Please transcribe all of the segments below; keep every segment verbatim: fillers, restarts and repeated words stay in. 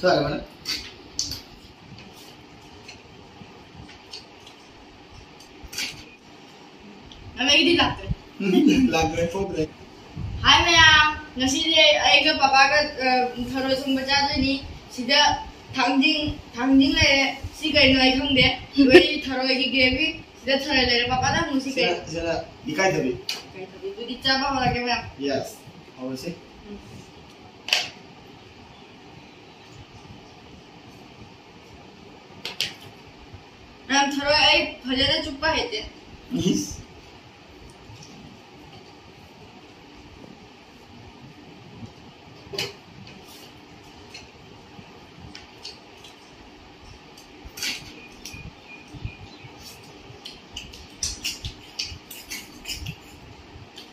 ꯆꯥꯔꯕꯅꯦ? ꯅꯃꯩꯗꯤ ꯂꯥꯛꯇ꯭ꯔꯦ꯫ ꯂꯥꯛꯇ꯭ꯔꯦ, ꯊꯣꯛꯇ꯭ꯔꯦ꯫ ꯍꯥꯏ ꯃꯌꯥꯝ, ꯉꯁꯤꯗꯤ ꯑꯩꯒ ꯄꯄꯥꯒ, ꯑ, ꯊꯔꯣꯏ ꯊꯣꯡꯕ ꯆꯥꯗꯣꯏꯅꯤ꯫ ꯁꯤꯗ ꯊꯥꯡꯖꯤꯡ, ꯊꯥꯡꯖꯤꯡ ꯂꯩꯔꯦ꯫ ꯁꯤ ꯀꯩꯅꯣ ꯑꯩ ꯈꯪꯗꯦ꯫ ꯑꯩꯈꯣꯏ ꯊꯔꯣꯏꯒꯤ gravy꯫ ꯁꯤꯗ ꯊꯔꯣꯏ ꯂꯩꯔꯦ꯫ ꯄꯄꯥꯗ ꯍꯪꯉꯨꯁꯤ ꯀꯩꯅꯣ꯫ ꯁꯤꯅ, ꯁꯤꯅ ꯏꯀꯥꯏꯊꯕꯤ꯫ ꯏꯀꯥꯏꯊꯕꯤ꯫ ꯑꯗꯨꯗꯤ ꯆꯥꯕ ꯍꯧꯔꯒꯦ ꯃꯌꯥꯝ꯫ Yes, ꯍꯧꯔꯁꯤ꯫ ꯎꯝ꯫ ꯌꯥꯝ ꯊꯔꯣꯏ ꯑꯩ ꯐꯖꯅ ꯆꯨꯞꯄ ꯍꯩꯇꯦ꯫ ꯏꯁ꯫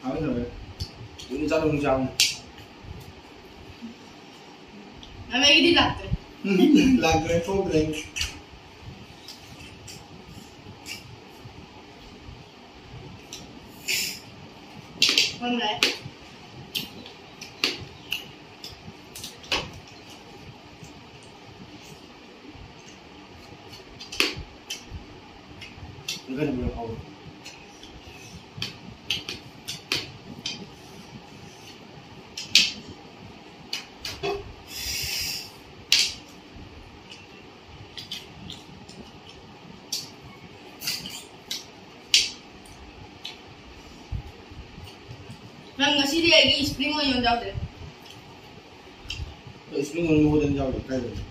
ꯍꯥꯎꯋꯦ, ꯍꯥꯎꯋꯦ꯫ ꯑꯗꯨꯝ ꯆꯥꯗꯧ ꯆꯥꯕꯅꯦ꯫ ꯅꯃꯩ ꯑꯩꯗꯤ ꯂꯥꯛꯇ꯭ꯔꯦ꯫ ꯂꯥꯛꯇ꯭ꯔꯦ, ꯊꯣꯛꯇ꯭ꯔꯦ꯫ ꯈꯪꯗ꯭ꯔꯦ꯫ ꯏꯀꯥꯏꯊꯕꯤ ꯌꯥꯝ ꯍꯥꯎꯋꯦ꯫ ꯅꯪ ꯉꯁꯤꯗꯤ ꯑꯩꯒꯤ spring onion ꯌꯥꯎꯗ꯭ꯔꯦ꯫ Spring onion ꯃꯍꯨꯠ ꯑꯣꯏꯅ ꯌꯥꯎꯔꯦ, ꯀꯥꯏꯗꯅꯣ?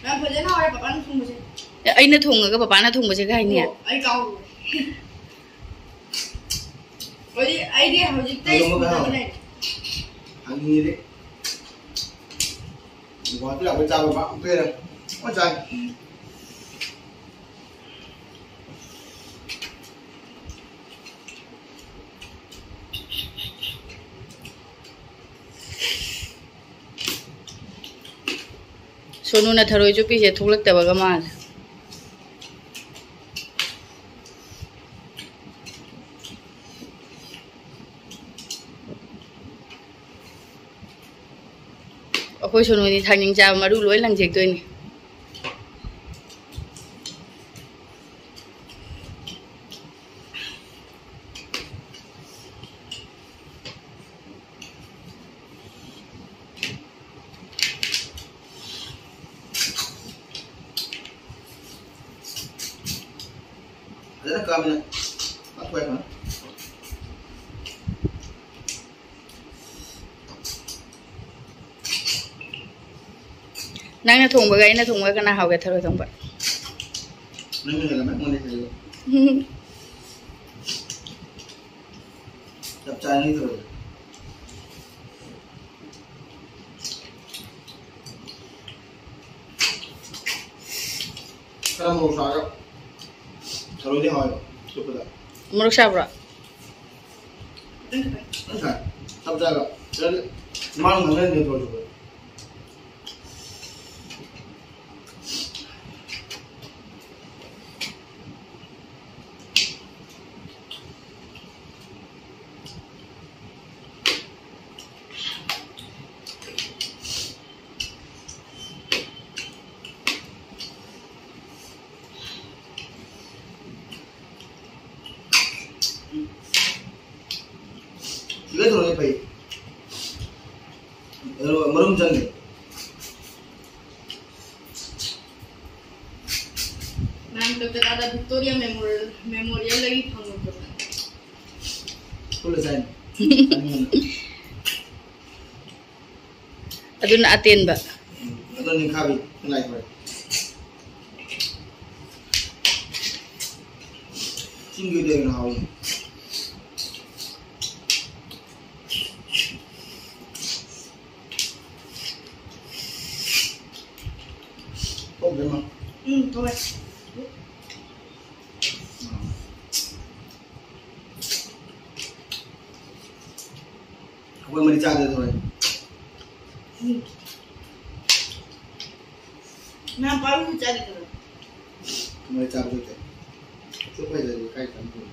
ꯌꯥꯝ ꯐꯖꯅ ꯍꯥꯎꯔꯦ ꯄꯄꯥꯅ ꯊꯣꯡꯕꯁꯦ꯫ ꯑꯦ, ꯑꯩꯅ ꯊꯣꯡꯉꯒ ꯄꯄꯥꯅ ꯊꯣꯡꯕꯁꯦ ꯀꯩ ꯍꯥꯏꯅꯤ? ꯑꯣ, ꯑꯩ ꯀꯥꯎꯔꯦ꯫ ꯑꯩꯗꯤ, ꯑꯩꯗꯤ ꯍꯧꯖꯤꯛꯇꯩ ꯀꯩꯅꯣꯝꯃꯒ ꯁꯨꯝ ꯍꯥꯎꯔꯦ꯫ ꯆꯥꯅꯤꯡꯉꯛꯑꯦ꯫ ꯍꯪꯉꯤꯗꯤ꯫ ꯒꯨꯍꯥꯇꯤ ꯂꯥꯛꯄꯩ ꯆꯥꯕ ꯄꯥꯛ ꯄꯦꯟꯅ ꯂꯣꯏ ꯆꯥꯏ꯫ ꯁꯣꯅꯨꯅ ꯊꯔꯣꯏ ꯆꯨꯞꯄꯤꯁꯦ ꯊꯣꯛꯂꯛꯇꯕꯒ ꯃꯥꯜꯂꯦ꯫ ꯑꯩꯈꯣꯏ ꯁꯣꯅꯨꯗꯤ ꯊꯥꯡꯖꯤꯡ ꯆꯥꯕ ꯃꯔꯨ ꯂꯣꯏ ꯂꯪꯊꯦꯛꯇꯣꯏꯅꯤ꯫ ꯐꯖꯅ ꯀꯥꯝꯃꯦ꯫ ꯄꯥꯊꯣꯛꯑꯦ ꯐꯖꯅ꯫ ꯅꯪꯅ ꯊꯣꯡꯕꯒ ꯑꯩꯅ ꯊꯣꯡꯕꯒ ꯀꯅꯥ ꯍꯥꯎꯒꯦ, ꯊꯔꯣꯏ ꯊꯣꯡꯕ? ꯅꯪꯅ ꯍꯦꯜꯂꯝꯃꯦ, ꯑꯩꯉꯣꯟꯗ ꯍꯦꯜꯂꯦ꯫ ꯆꯞ ꯆꯥꯔꯦ ꯅꯪꯒꯤ ꯊꯔꯣꯏꯗꯣ꯫ ꯈꯔ ꯃꯣꯔꯣꯛ ꯁꯥꯔꯒ ꯊꯔꯣꯏꯗꯤ ꯍꯥꯎꯋꯦꯕ ꯆꯨꯞꯄꯗ꯫ ꯃꯣꯔꯣꯛ ꯁꯥꯕ꯭ꯔꯣ? ꯈꯤꯇꯪ ꯈꯤꯇꯪ ꯁꯥꯏ꯫ ꯆꯞ ꯆꯥꯏꯕ꯫ ꯁꯤꯗꯗꯤ ꯃꯥꯅ ꯉꯥꯡꯅꯔꯤꯗꯨ ꯊꯔꯣꯏ ꯆꯨꯞꯄꯗ꯫ ꯁꯤꯒ ꯊꯣꯡꯉꯗꯤ ꯐꯩ꯫ ꯑꯗꯨꯒ ꯃꯔꯨꯝ ꯆꯪꯗꯦ꯫ ꯃꯌꯥꯝ ꯀꯜꯀꯇꯥꯗ ꯚꯤꯛꯇꯣꯔꯤꯌꯥ ꯃꯦꯃꯣꯔꯤꯌꯦꯜ, ꯃꯦꯃꯣꯔꯤꯌꯦꯜꯗꯒꯤ ꯐꯪꯉꯛꯄꯗꯣ꯫ ꯐꯨꯜꯂ ꯆꯥꯏꯅꯤ꯫ ꯆꯥꯅꯤꯡꯕꯅ꯫ ꯑꯗꯨꯅ ꯑꯇꯦꯟꯕ꯫ ꯎꯝ, ꯑꯗꯣ ꯅꯤꯡꯈꯥꯕꯤ, ꯂꯥꯏ ꯍꯣꯏ꯫ ꯆꯤꯡꯒꯤ ꯑꯣꯏꯅ ꯍꯥꯎꯋꯤ꯫ ꯊꯣꯛꯇ꯭ꯔꯦ ꯃꯥ꯫ ꯎꯝ, ꯊꯣꯛꯑꯦ꯫ ꯎꯝ꯫ ꯑꯩꯈꯣꯏ ꯃꯔꯤ ꯆꯥꯗꯦ ꯊꯣꯏ꯫ ꯎꯝ꯫ ꯅꯪ ꯄꯥꯔꯨꯁꯨ ꯆꯥꯗꯦ ꯊꯣꯏ꯫ ꯃꯔꯤ ꯆꯥꯕꯁꯨ ꯇꯦ꯫ ꯁꯨ ꯐꯩꯗꯗꯤ ꯀꯥꯏ ꯆꯪꯗꯣꯏꯅꯣ?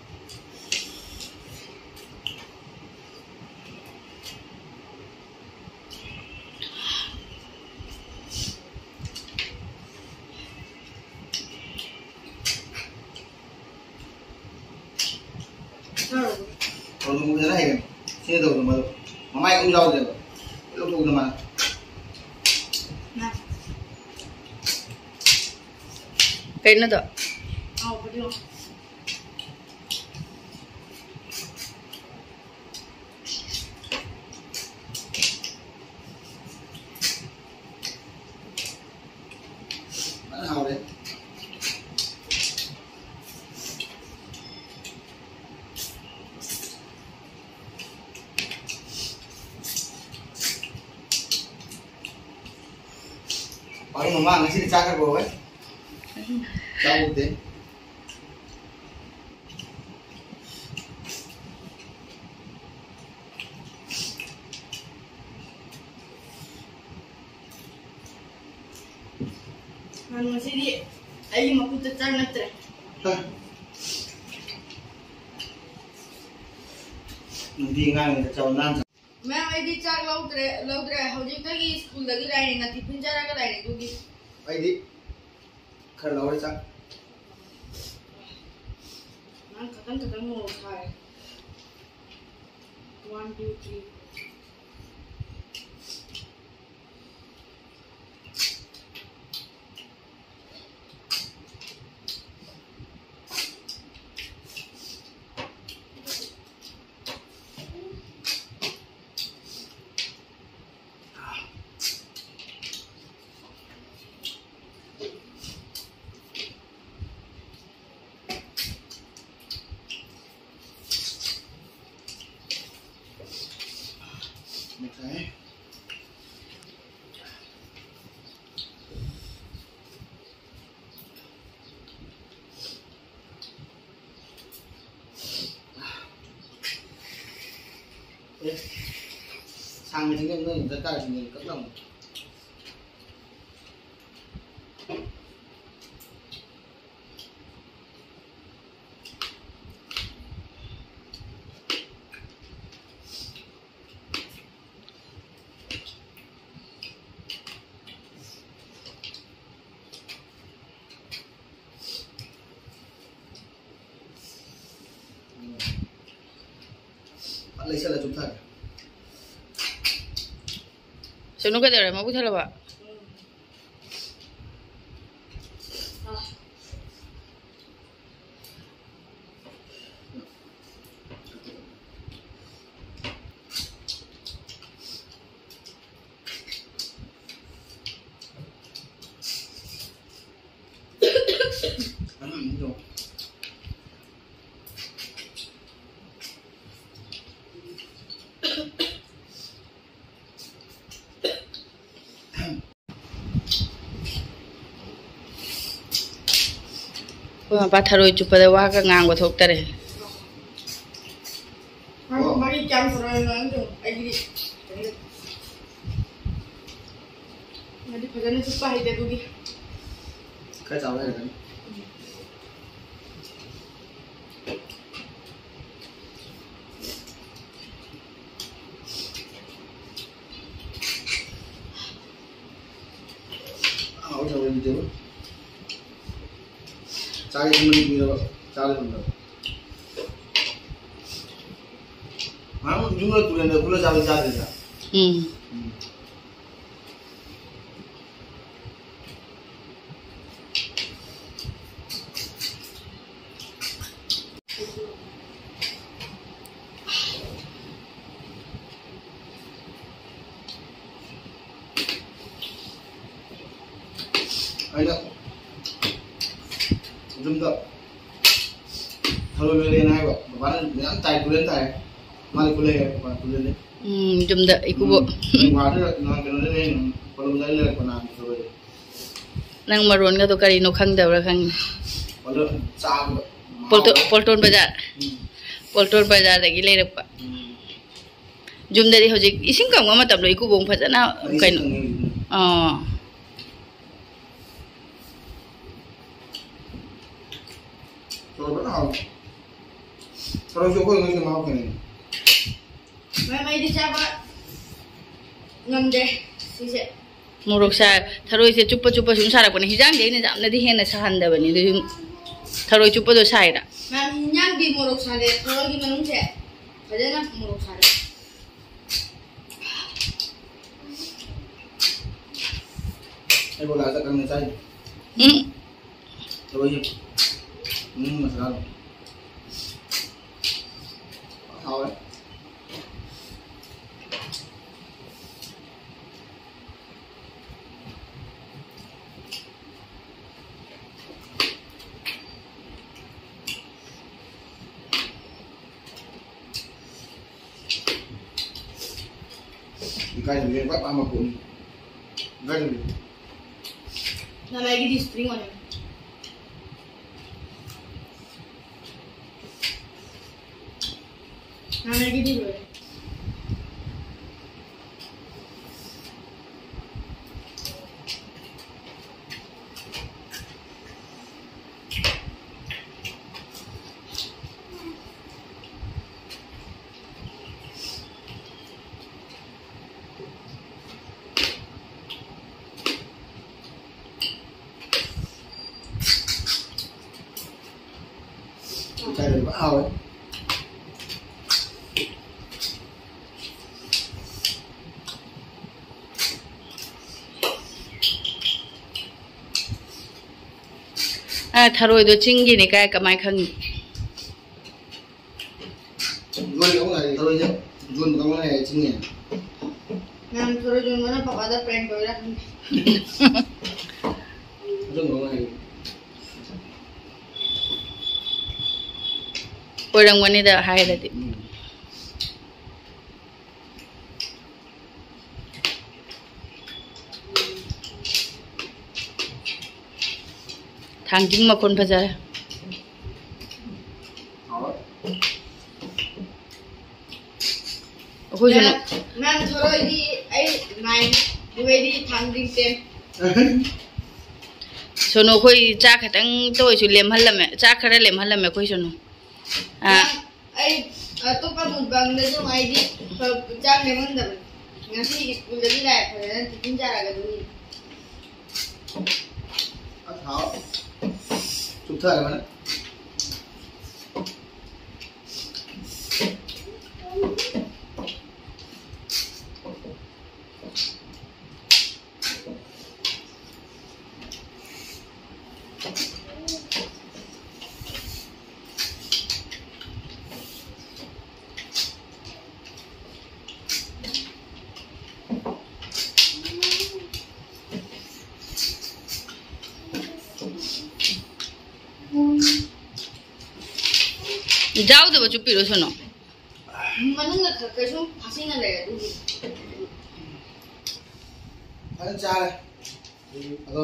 ꯇꯧꯗꯕ ꯐꯖꯅ ꯍꯩꯔꯦ꯫ ꯁꯤꯅ ꯇꯧꯗꯕ ꯃꯗꯨ꯫ ꯃꯃꯥꯏ ꯑꯃꯨꯛ ꯌꯥꯎꯗ꯭ꯔꯦꯕ꯫ ꯂꯣꯏ ꯂꯧꯊꯣꯛꯎꯗ ꯃꯥꯅ꯫ ꯀꯩꯅꯣꯗꯣ? ꯍꯥꯎꯕꯗꯤ ꯌꯦꯡꯉꯣ꯫ ꯐꯖꯅ ꯍꯥꯎꯔꯦ꯫ ꯄꯥꯕꯨꯡ ꯃꯃꯥ ꯉꯁꯤꯗꯤ ꯆꯥꯛ ꯈꯔ ꯀꯧꯋꯦ꯫ ꯆꯥꯛ ꯎꯗꯦ꯫ ꯉꯥꯅꯨ ꯉꯁꯤꯗꯤ ꯑꯩꯒꯤ ꯃꯈꯨꯠꯇ ꯆꯪꯉꯛꯇ꯭ꯔꯦ꯫ ꯍ꯫ ꯅꯨꯄꯤ ꯑꯉꯥꯡꯅꯤꯅ ꯆꯥꯎ ꯅꯥꯟ ꯆꯥꯎ꯫ ꯃꯌꯥꯝ, ꯑꯩꯗꯤ ꯆꯥꯛ ꯂꯧꯗ꯭ꯔꯦ, ꯂꯧꯗ꯭ꯔꯦ꯫ ꯍꯧꯖꯤꯛꯇꯒꯤ ꯁ꯭ꯀꯨꯜꯗꯒꯤ ꯂꯥꯏꯔꯤꯛ ꯉꯥꯛꯇꯤ ꯄꯤꯖꯔꯒ ꯂꯥꯏꯔꯤꯛꯇꯨꯒꯤ꯫ ꯑꯩꯗꯤ ꯈꯔ ꯂꯧꯔꯦ ꯆꯥꯛ꯫ ꯅꯪ ꯈꯇꯪ ꯈꯇꯪ ꯃꯣꯔꯣꯛ ꯁꯥꯔꯦ꯫ One, two, three. Okay. ꯑꯦ, ꯁꯥꯡꯕꯁꯤꯅ ꯅꯣꯏ ꯗꯔꯀꯥꯔꯁꯤꯡꯗꯨ ꯀꯛꯂꯝꯃꯣ꯫ ꯂꯩꯁꯜꯂ ꯆꯨꯞꯊꯔꯦ꯫ ꯁꯨꯅꯨ ꯀꯩꯗꯧꯔꯦ? ꯃꯕꯨꯛ ꯊꯜꯂꯕ? ꯑꯩꯈꯣꯏ ꯃꯄꯥ ꯊꯔꯣꯏ ꯆꯨꯞꯄꯗ ꯋꯥꯒ ꯉꯥꯡꯕ ꯊꯣꯛꯇꯔꯦ꯫ ꯃꯔꯤ ꯀꯌꯥꯝ ꯁꯨꯔꯕꯅꯣ ꯈꯪꯗꯦ꯫ ꯑꯩꯒꯤꯗꯤ ꯃꯥꯗꯤ ꯐꯖꯅ ꯆꯨꯞꯄ ꯍꯩꯇꯦ ꯑꯗꯨꯒꯤ꯫ ꯈꯔ ꯆꯥꯕ ꯍꯩꯔꯛꯀꯅꯤ꯫ ꯑꯍꯥꯎ ꯊꯔꯣꯏ ꯅꯠꯇꯦꯕ꯫ ꯆꯥꯒꯦ ꯈꯟꯕꯗꯤ ꯀꯨꯏꯔꯕ ꯆꯥꯕ ꯐꯪꯗꯕ꯫ ꯉꯔꯥꯡ ꯌꯨꯝꯗ ꯇꯨꯔꯦꯟꯗ ꯈꯨꯜꯂ ꯆꯥꯕꯗꯤ ꯆꯥꯗ꯭ꯔꯤꯗ꯫ ꯎꯝ꯫ ꯎꯝ꯫ ꯑꯩꯅ ꯌꯨꯝꯗ ꯊꯔꯣꯏ ꯂꯣꯏꯔꯦꯅ ꯍꯥꯏꯕ, ꯕꯕꯥꯅ ꯃꯌꯥꯝ ꯇꯥꯏ, ꯇꯨꯔꯦꯟ ꯇꯥꯏ, ꯃꯥꯗꯤ ꯈꯨꯜꯂꯦ ꯍꯥꯏꯕ, ꯃꯥ ꯈꯨꯜꯂꯦ꯫ ꯎꯝ, ꯌꯨꯝꯗ ꯏꯀꯨꯕꯣꯛ꯫ ꯎꯝ, ꯒꯨꯍꯥꯇꯤꯗ ꯀꯩꯅꯣꯗ ꯂꯩ, ꯀꯣꯂꯣꯝꯕꯤꯌꯥꯗ ꯂꯩꯔꯛꯄ ꯅꯍꯥꯟ ꯊꯔꯣꯏ꯫ ꯅꯪ ꯃꯔꯣꯟꯒꯗꯣ ꯀꯔꯤꯅꯣ ꯈꯪꯗꯕ꯭ꯔꯥ ꯈꯪꯗꯦ꯫ ꯑꯗꯣ ꯆꯥꯕꯗ ꯄꯣꯜꯇꯣ-, ꯃꯍꯥꯎ꯫ ꯄꯣꯜꯇꯣꯟ ꯕꯖꯥꯔ꯫ ꯎꯝ꯫ ꯄꯣꯜꯇꯣꯟ ꯕꯖꯥꯔꯗꯒꯤ ꯂꯩꯔꯛꯄ꯫ ꯎꯝ꯫ ꯌꯨꯝꯗꯗꯤ ꯍꯧꯖꯤꯛ ꯏꯁꯤꯡ ꯀꯪꯕ ꯃꯇꯝꯗꯣ ꯏꯀꯨꯕꯣꯛ ꯐꯖꯅ ꯑꯩ ꯀꯩꯅꯣ꯫ ꯈꯪꯉꯦ꯫ ꯑꯥ꯫ ꯊꯔꯣꯏ ꯐꯖꯅ ꯍꯥꯎꯋꯤ꯫ ꯊꯔꯣꯏꯁꯨ ꯑꯩꯈꯣꯏ ꯉꯁꯤ ꯃꯍꯥꯎ ꯈꯦꯠꯅꯩ꯫ ꯃꯌꯥꯝ ꯑꯩꯗꯤ ꯆꯥꯕ ꯉꯝꯗꯦ ꯁꯤꯁꯦ꯫ ꯃꯣꯔꯣꯛ ꯁꯥ-, ꯊꯔꯣꯏꯁꯦ ꯆꯨꯞꯄ ꯆꯨꯞꯄ ꯁꯨꯝ ꯁꯥꯔꯛꯄꯅꯦ꯫ ꯍꯤꯟꯖꯥꯡꯗꯤ ꯑꯩꯅ ꯌꯥꯝꯅꯗꯤ ꯍꯦꯟꯅ ꯁꯥꯍꯟꯗꯕꯅꯤ꯫ ꯑꯗꯨ ꯁꯨꯝ ꯊꯔꯣꯏ ꯆꯨꯞꯄꯗꯣ ꯁꯥꯏꯔ꯫ ꯃꯌꯥꯝ ꯍꯤꯟꯖꯥꯡꯗꯤ ꯃꯣꯔꯣꯛ ꯁꯥꯗꯦ, ꯊꯔꯣꯏꯒꯤ ꯃꯅꯨꯡꯁꯦ꯫ ꯐꯖꯅ ꯃꯣꯔꯣꯛ ꯁꯥꯔꯦ꯫ ꯑꯩꯕꯨ ꯂꯥꯛꯑꯒ ꯀꯪꯅ ꯆꯥꯏ꯫ ꯎꯝ꯫ ꯊꯔꯣꯏꯁꯦ꯫ ꯎꯝ, ꯃꯁꯥꯂꯥꯗꯣ꯫ ꯍꯥꯎꯋꯦ꯫ ꯏꯀꯥꯏꯗꯕꯤꯁꯦ ꯈ꯭ꯋꯥꯏ ꯄꯥꯝꯕ ꯄꯣꯠꯅꯤ꯫ ꯏꯀꯥꯏꯗꯕꯤ꯫ ꯅꯃꯥꯏꯒꯤꯗꯤ spring onion꯫ ꯅꯃꯥꯏꯒꯤꯗꯤ ꯂꯣꯏꯔꯦ꯫ ꯏꯀꯥꯏꯗꯕꯤ ꯍꯥꯎꯋꯦ꯫ ꯑ, ꯊꯔꯣꯏꯗꯣ ꯆꯤꯡꯒꯤꯅꯤ ꯀꯥꯏ ꯀꯃꯥꯏ ꯈꯪꯉꯤ? ꯌꯣꯟꯕ ꯀꯥꯡꯕꯨꯅ ꯍꯥꯏꯔꯤ, ꯊꯔꯣꯏꯁꯦ ꯌꯣꯟꯕ ꯀꯥꯡꯕꯨꯅ ꯍꯥꯏꯔꯤ, ꯆꯤꯡꯉꯦ꯫ ꯅꯪ ꯊꯔꯣꯏ ꯌꯣꯟꯕꯅ ꯄꯄꯥꯗ prank ꯇꯧꯔꯤꯔꯥ ꯈꯪꯗꯦ꯫ ꯑꯆꯨꯝꯕ ꯀꯥꯡꯕꯨꯅ ꯍꯥꯏꯔꯤ꯫ ꯑꯣꯏꯔꯝꯒꯅꯤꯗ ꯍꯥꯏꯔꯗꯤ꯫ ꯎꯝ꯫ ꯊꯥꯡꯖꯤꯡ ꯃꯈꯣꯟ ꯐꯖꯔꯦ꯫ ꯍꯥꯎꯋꯦ꯫ ꯑꯩꯈꯣꯏꯁꯨ ꯃꯌꯥꯝ, ꯃꯌꯥꯝ ꯊꯣꯔꯛꯑꯗꯤ ꯑꯩ ꯅꯥꯏꯟ, ꯃꯣꯏꯗꯤ ꯊꯥꯡꯖꯤꯡ ꯇꯦꯟ꯫ ꯁꯣꯅꯨ, ꯑꯩꯈꯣꯏ ꯆꯥꯛ ꯈꯛꯇꯪ ꯇꯧꯔꯁꯨ ꯂꯦꯝꯍꯜꯂꯝꯃꯦ, ꯆꯥꯛ ꯈꯔ ꯂꯦꯝꯍꯜꯂꯝꯃꯦ ꯑꯩꯈꯣꯏ ꯁꯣꯅꯨ꯫ ꯑꯥ꯫ ꯃꯌꯥꯝ, ꯑꯩ ꯑꯇꯣꯞꯄ mukbangꯗꯁꯨ ꯑꯩꯗꯤ ꯆꯥꯛ ꯂꯦꯝꯍꯟꯗꯕꯅꯤ꯫ ꯉꯁꯤ ꯁ꯭ꯀꯨꯜꯗꯒꯤ ꯂꯥꯛꯑꯦ, ꯐꯖꯅ tiffin ꯆꯥꯔꯒ ꯑꯗꯨꯝ ꯏ꯫ ꯑꯁ, ꯍꯥꯎ꯫ ꯆꯨꯞꯊꯔꯒꯅꯦ꯫ ꯌꯥꯎꯗꯕ ꯆꯨꯞꯄꯤꯔꯣ ꯁꯣꯅꯣ꯫ ꯃꯅꯨꯡꯗ ꯈ- ꯀꯩꯁꯨꯝ ꯐꯥꯁꯤꯟꯅ ꯂꯩ ꯑꯗꯨꯒꯤ꯫ ꯐꯖꯅ ꯆꯥꯔꯦ꯫ ꯑꯗꯣ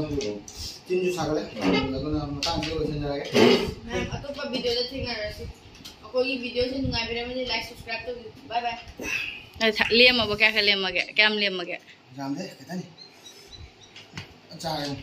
ꯆꯤꯟꯁꯨ ꯁꯥꯒꯠꯂꯦ꯫ ꯑꯗꯨꯅ ꯃꯇꯥꯡꯁꯤꯗ ꯂꯣꯏꯁꯤꯟꯖꯔꯒꯦ꯫ ꯃꯌꯥꯝ ꯑꯇꯣꯞꯄ ꯚꯤꯗꯤꯑꯣꯗ ꯊꯦꯡꯅꯔꯁꯤ꯫ ꯑꯩꯈꯣꯏꯒꯤ ꯚꯤꯗꯤꯑꯣꯁꯦ ꯅꯨꯡꯉꯥꯏꯕꯤꯔꯝꯃꯗꯤ ꯂꯥꯏꯛ ꯁꯕꯁꯀ꯭ꯔꯥꯏꯕ ꯇꯧꯕꯤꯌꯨ꯫ ꯕꯥꯏ ꯕꯥꯏ꯫ ꯂꯦꯝꯃꯕꯣ? ꯀꯌꯥ ꯀꯌꯥ ꯂꯦꯝꯃꯒꯦ? ꯀꯌꯥꯝ ꯂꯦꯝꯃꯒꯦ? ꯌꯥꯝꯗꯦ ꯈꯤꯇꯅꯤ꯫ ꯆꯥꯔꯦ꯫